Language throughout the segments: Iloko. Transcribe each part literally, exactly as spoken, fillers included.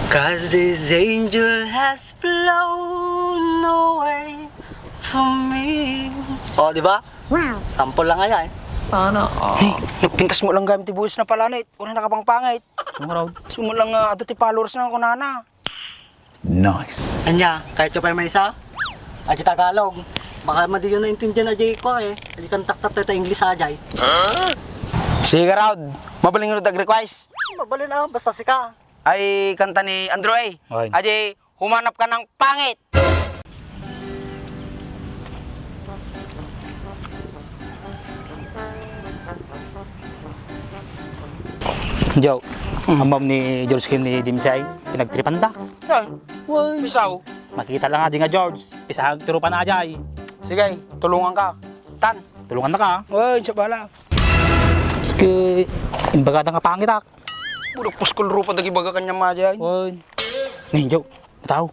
'Cause this angel has flown away from me. O, di ba? Wow. Sample lang kaya eh. Sana all. Hey, nagpintas mo lang gamit ti buhis na pala, Nate. Wala nakapangpangit. Ano raw? Sumot lang nga, ato ti followers na kunana. Nice. Anya, kahit siya pa yung may isa, adi Tagalog. Baka madi yun naintindihan na jay ko eh. Adi kan taktak ta English ajay. Sige, Rod. Mabalin nga nag-request? Mabalin ah, basta sika. Ay, kanta ni Andrew A. Oy. Adi, humanap ka ng pangit. Joe, ang mom ni George Kim ni Jimsy ay pinagtripan da. Ay, Wow. Pisaw. Makita lang nga di nga George. Isa ang turupan na ajay. Sige, tulungan ka. Tan. Tulungan na ka. Oy, siya bala. Ke, imbaga da nga pangit ak. Budak puskol rupa dagi baga kanya majay. Oy. Ni, Joe. Tao.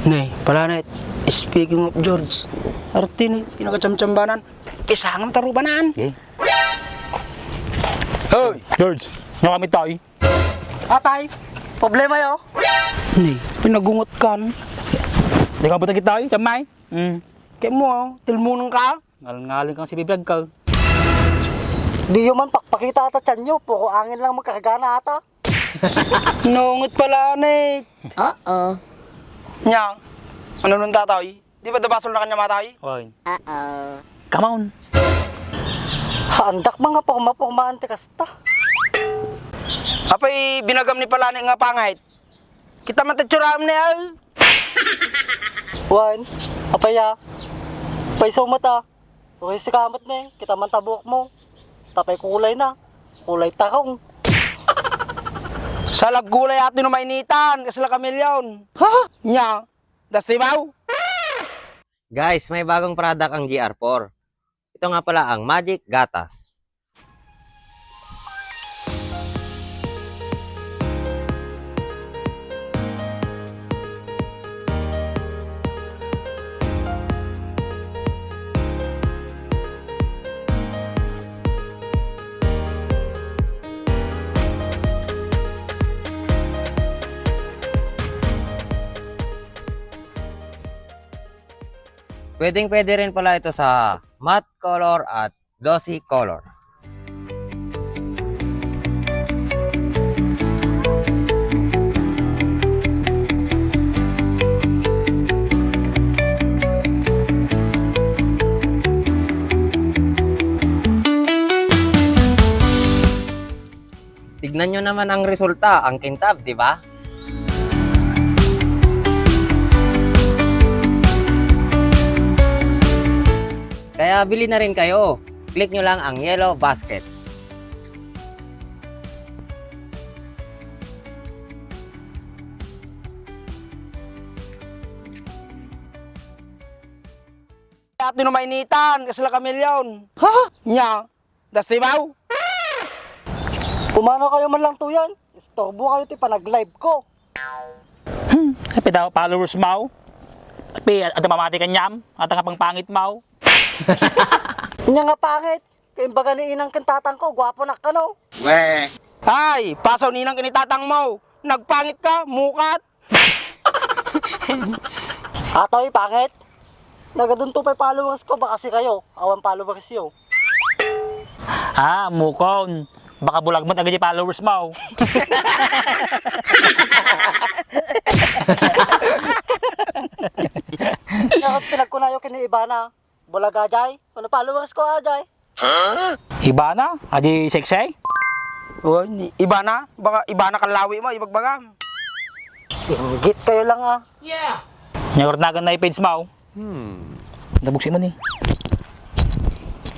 Ni, pala na, speaking of George, arte ni, pinakachamchambanan, isangam tarubanan. Eh. Hoy, George, nga kami tayo. Atay, problema yo. Ni, pinagungot kan. Di ka buta kita, eh, chamay? Hmm. Kaya mo, tilmunang ka? Ngal-ngaling kang si Bibiyag ka. Di yo man pakpakita ata tiyan yo, puro angin lang magkargana ata. Naungot pala, Nate. Oo. Nya, ano nun, tatay? Di ba dabasol na kanya, matay? Oy. Oo. Come on. Andak mga porma-pormaan ti kasta. Apay, binagam ni palani nga pangit. Kita man ti tsuram ni, ay. Wan, apay, ah. Apay, sumat, ah. Uy, si kamat ni, kita man tabuok mo. Tapay kulay na. Kulay tarong. Salag kulay ati no mainitan, kasla kamilyon. Ha? Nya, dasibaw? Guys, may bagong product ang G R four. Ito nga pala ang Magic Gatas. Pwedeng-pwede rin pala ito sa matte color at glossy color. Tignan nyo naman ang resulta, ang kintab, di ba? Kaya bili na rin kayo. Click nyo lang ang yellow basket. Ati no mainitan, kasla kamilyon. Ha? Nya, dasibaw? Kumana kayo man lang tuyan. Istorbo kayo ti panag-live ko. Hmm, kapi daw followers mo. Kapi, adda mamati kaniam, ata nga pangpangit mo. Nya nga pangit, kaimbaga ni inang ken tatang ko, guapo nak kano. Weh. Ay, pasaw ni inang ken ni tatang mo. Nagpangit ka, mukat. Atoy, pangit. Nagadunto pay followers ko, baka si kayo, awan followers yo. Ah, mukon. Baka bulag mo, taga di followers mo. Dapat pinagkunayo kini Ibana. Bulag ajay. Ano followers ko ajay? Ibana? Adi sexy? Uy, ni Ibana? Baka Ibana kalawi mo, ibagbagam. Inggit kayo lang ah. Nya, urnagan na ipage mo. Hmm. Nabuksi mo ni.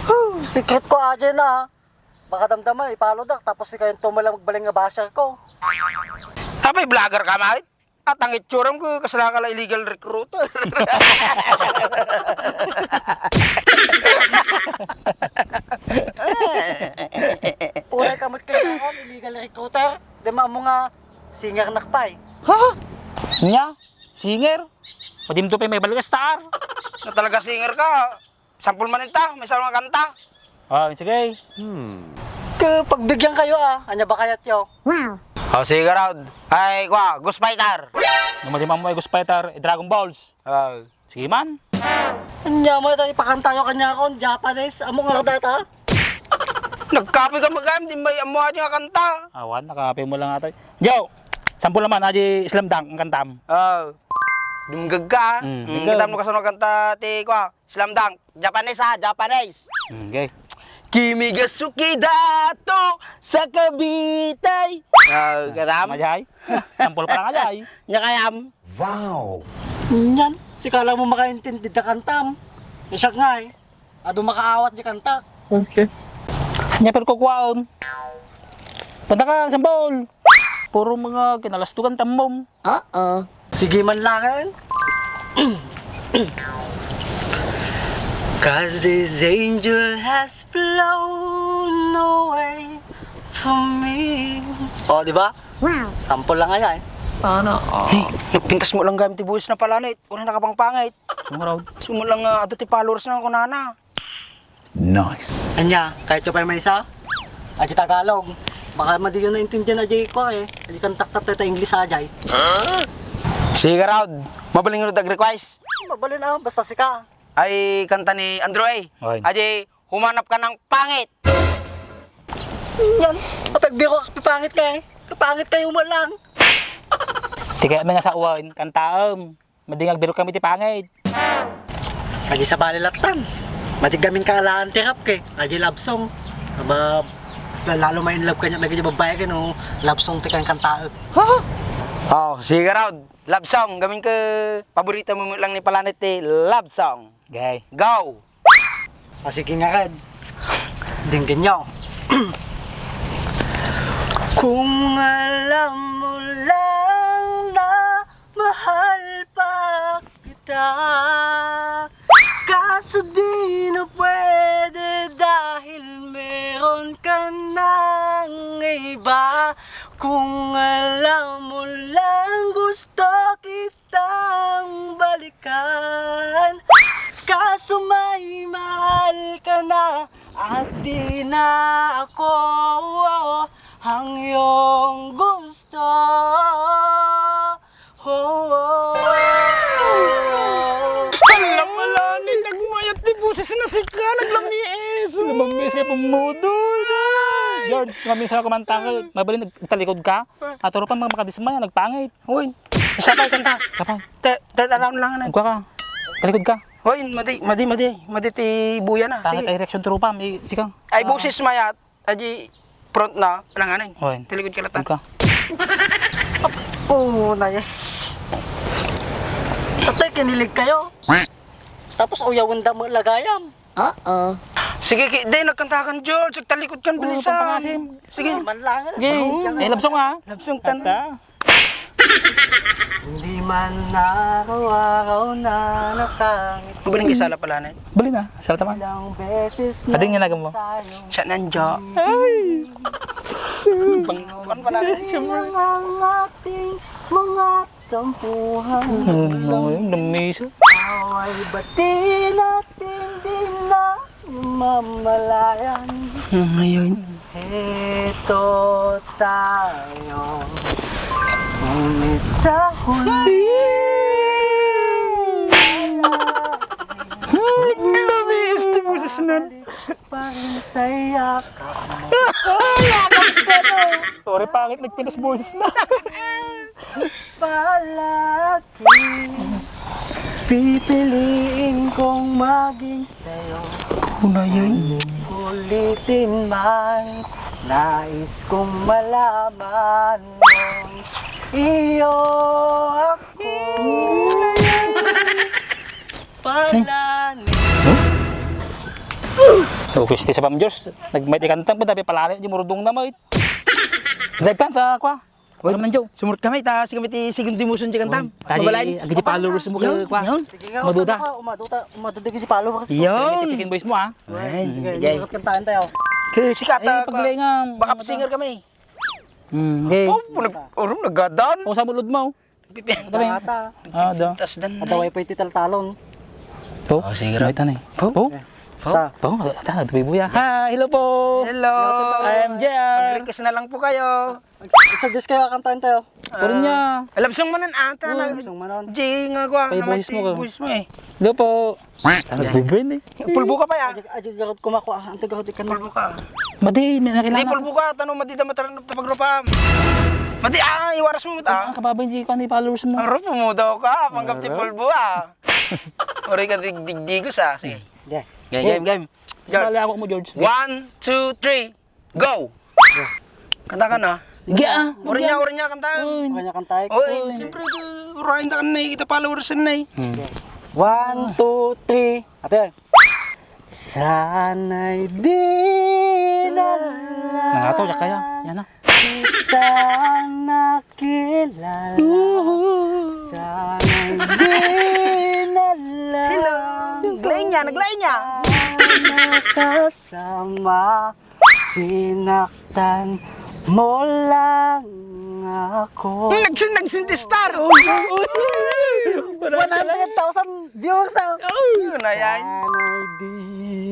Huh, secret ko ajay na ah. Baka damdama, ipalo dak, tapos si kayong tumalang magbaling nga basher ko. Apay, vlogger ka, mait? At ang itsuram ko, kasla ka la illegal recruiter. Uray kamot kayo, illegal recruiter. Di maamo nga singer nakpay. Ha? Nya? Singer? Pwede mo to pa may balikas taar. Na talaga singer ka. Sampol man ita, may sarong nga kanta. Ah, sige. Hmm. Ke, pagbigyan kayo ah. Anya ba kayat yo? Wow. O, sige, Rod. Ay, kwa, Ghost Fighter. No madi man mo ay Ghost Fighter, eh, Dragon Balls. Ah. Sige man. Ania mo, ita, ipakantayo kaniakon, Japanese, ammo nga data? Nagkape ka, magam, di may ammo aja nga kanta. Awan, nakape mo lang ata. Joe, sampol naman, aja Slam Dunk ang kantam. Ah. Dumgag ka, ah. Mm, Mm, dumgag. Kita mo kasano kanta ti, kwa, Slam Dunk. Japanese, ha? Japanese. Mm, okay. Kimi ga suki dato sa Cavite. Ah, katam? Majay? Sampol pa lang ajay. Nya kayam? Wow! Yan, sika lang mo makaintindi da kantam. Siak nga, eh. Adu makaawat di kanta. Okay. Nya, pero kukuaem. Punta ka, sampol. Puro mga kinalastugan tammom. Oo. Sige man langen. Cause this angel has flown away from me. O, di ba? Wow. Sampol lang aya, eh. Sana all. Hey, nagpintas mo lang gamit ti buhis na pala, Nate. Wala nakapangpangit. Sumuraw. Sumot lang nga, adu ti followers na, kunana. Nice. Anya, kayatyo pay maysa? Aji Tagalog. Baka madiyo naintindihan aji kua, eh. Aji kantak ta English ajay. Sige, Rod. Mabalin nga nag-request? Mabalin, ah, basta sika. Ay, kanta ni Andrew A. Oy. Aji, humanap ka ng pangit. Yan. Kapagbiro ka, kapipangit ka, eh. Kapangit kayo mo lang. Ti kayat mi nga sawen, kantaem. Madi nga agbirok kami ti pangit. Aji sabali lattan. Madi gamin ka alaan ti rap ke. Aji love song. Aba, mas lalo ma-in love kaniak dagiti babbai ken no love song ti kankantaek. Ha? O, sige, Rod. Love song. Gamin ka paborito mo lang ni palanet ti love song. Okay. Go! O, sige nga, Red. Dinggenyo. Kung alam mo lang na mahal pa kita, kaso di na pwede dahil meron ka ng iba. Kung alam mo lang gusto kita kitang balikan. Kaso may mahal ka na at di na ako ang iyong gusto. Oh, oh, oh. Hala pala, ni nagmayat ti boses na sika, naglamiis. Lumamiis kay pumudo. George, kami sa kumanta ka. Mabalin, nagtalikod ka. Ato rupan, mga makadismaya, nagpangit. Hoy, isa pa, ikanta. Isa pa. Te-, third round lang na. Ugka ka. Talikod ka. Hoy, madi, madi, madi. Madi ti buya na. Pangit. Sige. Ay reaksyon ti rupa, may sikang. Ay, ah, boses mayat. Aji front na, alanganin. Hoy. Talikod ka latan. Ugka. Oo, na yan. Atay, kinilig kayo. Tapos uyawan da mo lagayam. Oo. Sige, ki-, di, nagkantakan, George. Agtalikod kan, oo, bilisan. Pampasim. Sige. Manlangan. Sige. Oo. Eh, love song, ha? Love song tan. Ata. Hindi man araw-araw na nakangiti. Ang baling kisala pala na. Bali na. Sala tama. Ilang beses na. Ading ginagam mo. Siya nandiyo. Ay. Bang, bang pala. Ang ating mga tampuhan. Ano mo yun? Lamisa. Away bati natin di na mamalayan. Ngayon. Heto tayo. Ngunit sa huli. Lamisa ti boses na. Parin sa yakap mo. Yakap ka, no? Sorry, pangit nagpinas boses na. Palagi pipiliin kong maging sa'yo. Una yun. Ulitin man, nais kong malaman mo. Iyo ako. Palagi. Okay, sa pamjos, nagmait ikantang pa, tapi palari, di murudong na mait. Nagkan sa kwa. Oy, ano man, Joe? Sumurot kami, ta, si kami ti, sige, di musun, di kantam. Oy, tadi, agiti followers mo, yun, kwa. Yun. Sige nga, maduta. Umaduta, umaduta, agiti followers. Yun. Sige, ti, sige, boys mo, ah. Ayun, sige, sige. Sige, kantaan tayo. Kaya sikat, eh, ah, paglay nga, backup singer kami. Hmm, okay. Oh, nag-, oh, nagadan. Oh, sa mulod mo. Nagpipi-, ata. Ah, da. Tas dan na. Adaway po iti taltalon. Po? Oh, sige, Rob. Mayta na eh. Po? Po? Oh, ta. Oh, ta, ta, buya. Hi, hello po. Hello. I am J R. Mag-request na lang po kayo. Mag-, mag-suggest kayo, kantahin tayo. Puro niya. Ah, love song manan ata. Uy, na. Love song manan. G nga kwa, May na may buhis mo ka. Buhis mo eh. Hello po. Ano, Yan. Bibin eh. Pulbo ka pa ya. Ajik, ajik, garot kumakwa. Anto garot ikan. Pulbo ka. Madi, may Hindi, nakilala. Pulbo ka. Tanong madi damat rin tapagrupa. Madi, ah, iwaras mo ta. Ang kababay, hindi ko ano yung followers mo. Aro, pumudaw ka. Panggap ti Aro. Pulbo ah. Uri ka digdigdigos ah. Sige. Yeah. Game, game, game. George. Bale ako mo, George. One, two, three. Go! Kanta ka na. Sige, ah. Uri niya, uri niya, kanta. Uy. Uri niya, kanta. Uy, Uy. Siyempre, urahin ta ka na, kita followers na eh. Hmm. One, two, three. Ate. Sana'y di na lang Nangato, yak kaya. Yan na. Kita nakilala. Sana'y di na lang Hello. Naglay niya, naglay niya. Kasama. Sinaktan mo lang ako. Hmm, nagsin-, nagsindistar. Uy, uy, uy, uy. One hundred thousand viewers na. Uy. Yun na yan. Sana'y di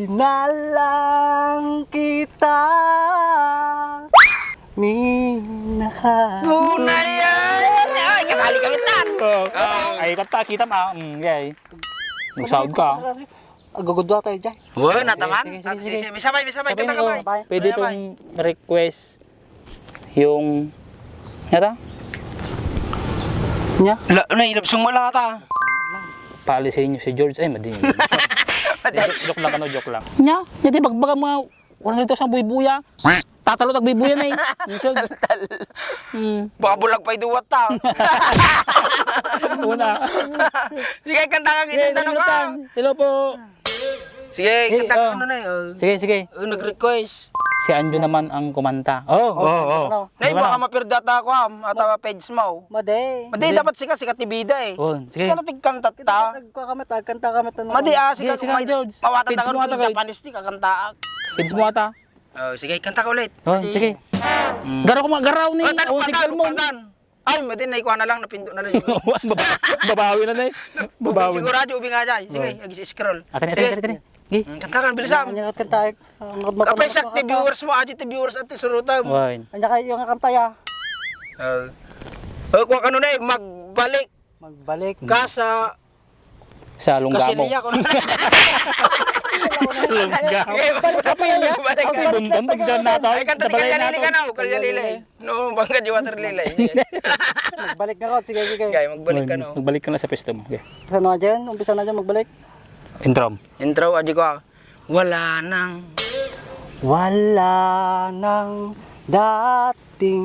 na lang kita minahal. Yun na yan. Ay, kasali kami, Tan. Oh. Oh. Ay, kanta, kita ma. Mm, yay. Magsaod ka. Agugudwa tayo dyan. Wala, nataman. Sige, sige, sige, sige. May sabay, may sabay. Sabay Kanta ka, mo, bay. Pwede Sabay, pong request yung, yata? Nya? La, na, ilabsong mo lang ata. Paalisin niyo si George. Ay, madi. Joke, joke lang, ano, joke lang. Nya? Nya, di bagbaga mga one hundred thousand buybuya. Tatalo tagbuybuya na eh. Isog. Hmm. Baka bulag pa iduwat ta. Una. Sige, kanta ka, Sige, gitin tanong ka. Jonathan. Hello po. Sige, Sige, kanta ka oh. Ano na eh. Oh. Sige, sige. Oh, nag-request. Si Anjo naman ang kumanta. Oh, Oh, oh. Ano? Nay, Di ba baka na? Mapirda ta ako, am. Ata page mo. Madi. Madi, Madi. Dapat sika, sika ti bida eh. Oh, sige. Sika na tigkanta Kita ta. Nagkuha kami, tagkanta kami, tanong Madi, kami. ah, sika Sige, sige, may George. Mawatan Page ta mo ata, kami George. Japanese, ti kakanta. Page mo ata. Oh, sige, kanta ka ulit. Oh, Madi. Sige. Mm. Garaw ko, garaw ni. Oh, tanong Oh, pa, sige tanong mo. Pa, tan. Ay, madi, naikuha na lang, napindo na lang. Baba-, babawi na, nay. Babawi. Sigurado, ubi nga dyan. Sige, Oh. ag-scroll. Ate, ate, Sige. ate, ate. Gi. Mm, kanta ka, bilis, am. Anya, anya, kanta, eh. Ang Kapay mapanood sa ko ti kanta. Viewers mo, adi ti viewers at ti surutan. Wine. Anya kayo yung kanta, ya? Oh. Oh, kuha ka nun, eh, magbalik. Magbalik. Ka sa Sa lunggamo. Kasilya ko na. Lunggamo. Eh, balik ka pa, ya. Balik ka. Ang bundang pagdaan na tayo. Ay, kanta ti Kabalay Kalya Lili natin. Ka na, oh, Kalya Lili. No, bangga di water lily. Sige. Magbalik na ko. Sige, sige. Gay, magbalik ka, Ayun, no? Magbalik ka na sa pwesto mo. Okay. Saan na dyan? Umpisa na dyan magbalik? Intro. Intro, adi ko, ah. Wala nang Wala nang dating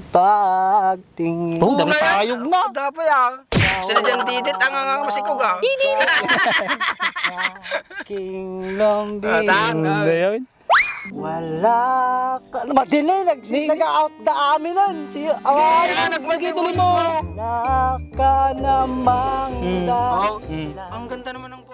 pagtingin. Oh, dami Wala yan. Payog na. Dapat, ah. Sila dyan didit ang, ang, ang masikog, ah. King Long Ah, tan, Beach. ah. Ano yun? Wala ka. Ano ba? Di na, nag-, Di. Nag-out the aminan. Si, ah, Kaya nagmati mo mismo. Wala ka namang Hmm. dala. Oh, Hmm. ang ganda naman ng